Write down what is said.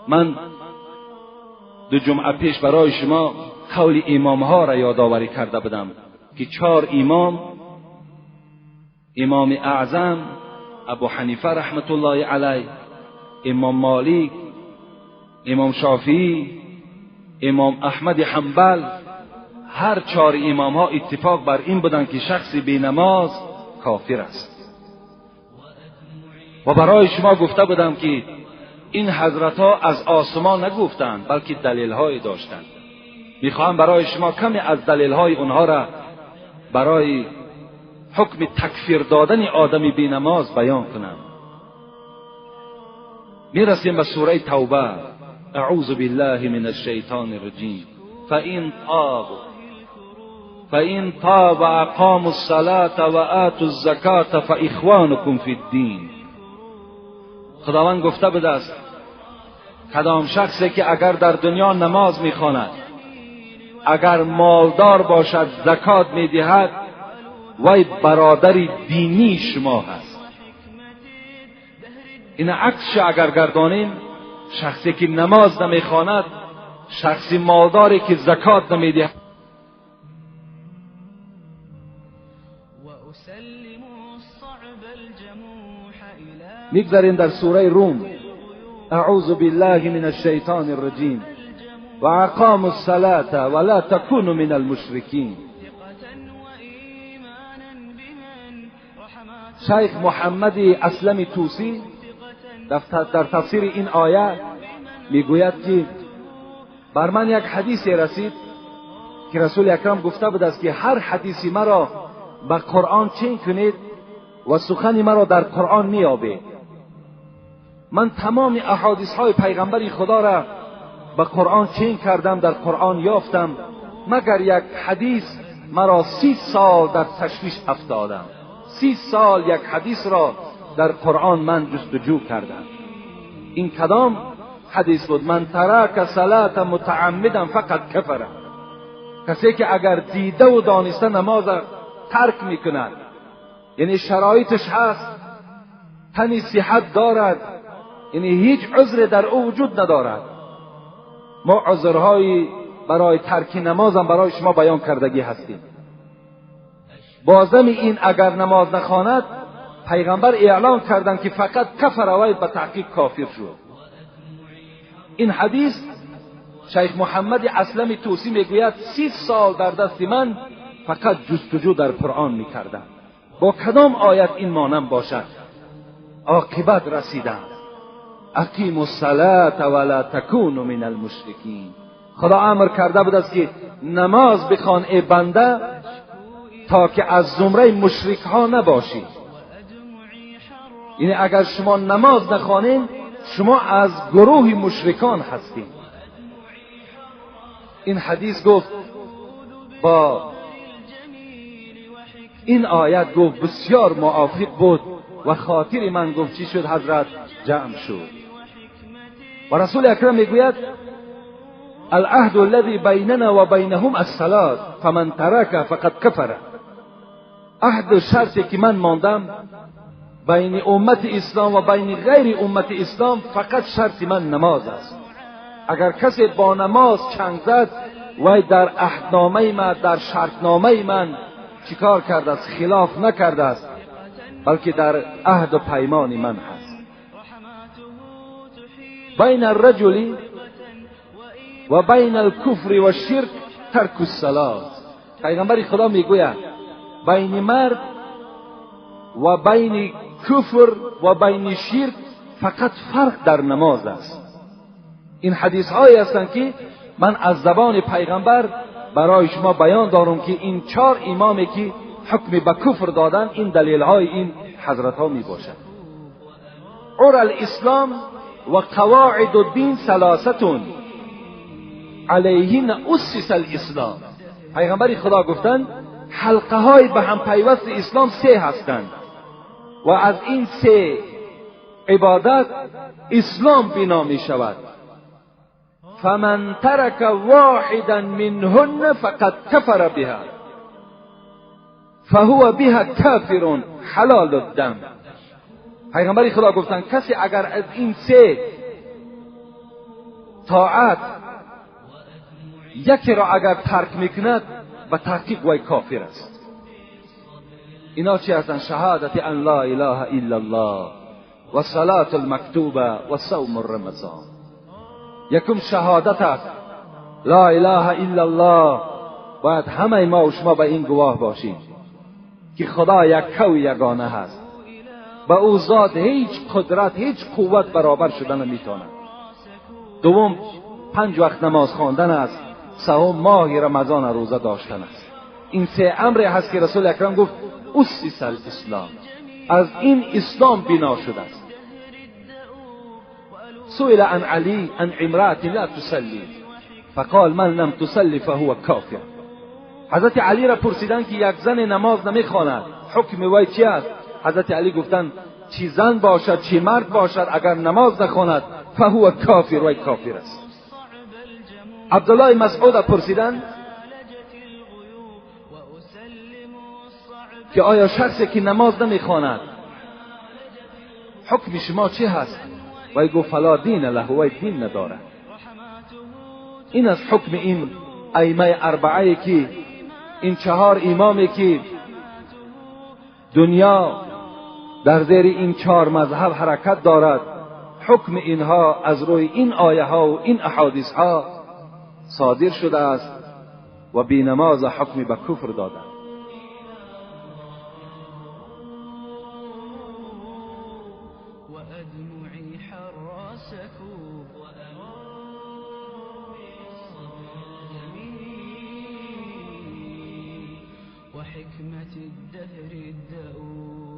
من 2 جمعه پیش برای شما قول امام ها را یادآوری کرده بودم که 4 امام، امام اعظم ابو حنیفه رحمت الله علیه، امام مالک، امام شافعی، امام احمد حنبل، هر 4 امام ها اتفاق بر این بودند که شخص بی نماز کافر است. و برای شما گفته بودم که این حضرت ها از آسمان نگفتند بلکه دلیل های داشتند. میخواهم برای شما کمی از دلیل های اونها را برای حکم تکفیر دادن آدمی بی نماز بیان کنم. میرسیم به سوره توبه. اعوذ بالله من الشیطان الرجیم. فإن تاب اقاموا الصلاة وآتوا الزکاة فإخوانکم فی الدین. خداوند گفته بوده است کدام شخصی که اگر در دنیا نماز میخواند، اگر مالدار باشد زکات میدهد، وی برادر دینی شما هست. این عکسش اگر گردانیم، شخصی که نماز نمیخواند، شخصی مالداری که زکات نمیدهد، میگذاریم در سوره روم. اعوذ بالله من الشیطان الرجیم. و اقاموا الصلاة ولا تکونوا من المشرکین. شیخ محمد اسلم طوسی در تفسیر این آیه میگوید که بر من یک حدیثی رسید که رسول اکرم گفته بود است که هر حدیثی مرا به قرآن چین کنید و سخنی مرا در قرآن میابید. من تمام احادیث های پیغمبر خدا را به قرآن چین کردم، در قرآن یافتم، مگر یک حدیث مرا 30 سال در تشویش افتادم. 30 سال یک حدیث را در قرآن من جستجو کردم. این کدام حدیث بود؟ من ترک صلاة متعمدا فقط کفر. کسی که اگر دیده و دانسته نماز ترک میکند، یعنی شرایطش هست، تنی صحت دارد، یعنی هیچ عذر در او وجود ندارد. ما عذرهایی برای ترک نمازم برای شما بیان کردگی هستیم. بازم این اگر نماز نخواند، پیغمبر اعلام کردند که فقط کفر وی به تحقیق کافر شد. این حدیث شیخ محمد اسلم طوسی میگوید 30 سال در دست من فقط جستجو در قرآن میکردم، با کدام آیت این مانم باشد. عاقبت رسیدم. اقیموا الصلاة ولا تکونوا من المشرکین. خدا امر کرده بود است که نماز بخوان ای بنده تا که از زمره مشرک ها نباشی. یعنی اگر شما نماز نخوانین، شما از گروه مشرکان هستین. این حدیث گفت با این آیت گفت بسیار موافق بود و خاطر من گفت چی شد حضرت؟ جمع شد. و رسول اکرم میگوید العهد الذي بیننا و بینهم الصلاة فمن ترک فقد کفر. عهد و شرطی که من ماندم بین امت اسلام و بین غیر امت اسلام، فقط شرط من نماز است. اگر کسی با نماز چنگ زد، وی در عهدنامه من، در شرطنامه من چیکار کرده است؟ خلاف نکرده است، بلکه در عهد و پیمان من هست. بین الرجل و بین الکفر و الشرک ترک الصلاة. پیغمبر خدا میگوید بین مرد و بین کفر و بین شرک فقط فرق در نماز است. این حدیث هایی هستند که من از زبان پیغمبر برای شما بیان دارم که این 4 امامی که حکم به کفر دادن، این دلیل های این حضرت ها می باشد. عر الاسلام و قواعد الدین ثلاثه علیهن اسس الاسلام. پیغمبر خدا گفتند حلقه های به هم پیوست اسلام 3 هستند و از این 3 عبادت اسلام بنا می شود. فمن ترک واحدا منهن فقد کفر بها فهو بها کافر حلال الدم. پیغمبر خدا گفتند کسی اگر از این 3 طاعت یکی را اگر ترک میکند به تحقیق وی کافر است. اینا چی هستند؟ شهادت ان لا اله الا الله و صلاة المکتوبه و صوم الرمضان. یکم شهادت است، لا اله الا الله. باید همه ما و شما به این گواه باشیم که خدا یکه و یگانه هست، به او ذات هیچ قدرت، هیچ قوت برابر شدن نمیتواند. دوم 5 وقت نماز خواندن است. سوم ماه رمضان روزه داشتن است. این 3 امر هست که رسول اکرم گفت اسس الاسلام، از این اسلام بنا شده است. سئل عن علی عن امرأة لا تصلی فقال من لم تصلی فهو کافر. حضرت علی را پرسیدند که یک زن نماز نمیخواند حکم وی چی است؟ حضرت علی گفتند چی زن باشد چی مرد باشد اگر نماز نخواند فهو کافر، وی کافر است. عبدالله مسعود پرسیدند که آیا شخصی که نماز نمیخواند حکم شما چی هست؟ وی گفت فلا دین له، وی دین ندارد. این از حکم این ائمه اربعه که این 4 امامی که دنیا در زیر این 4 مذهب حرکت دارد، حکم اینها از روی این آیه ها و این احادیث ها صادر شده است و بی نماز حکم به کفر دادند. وحكمة الدهر الدؤوب.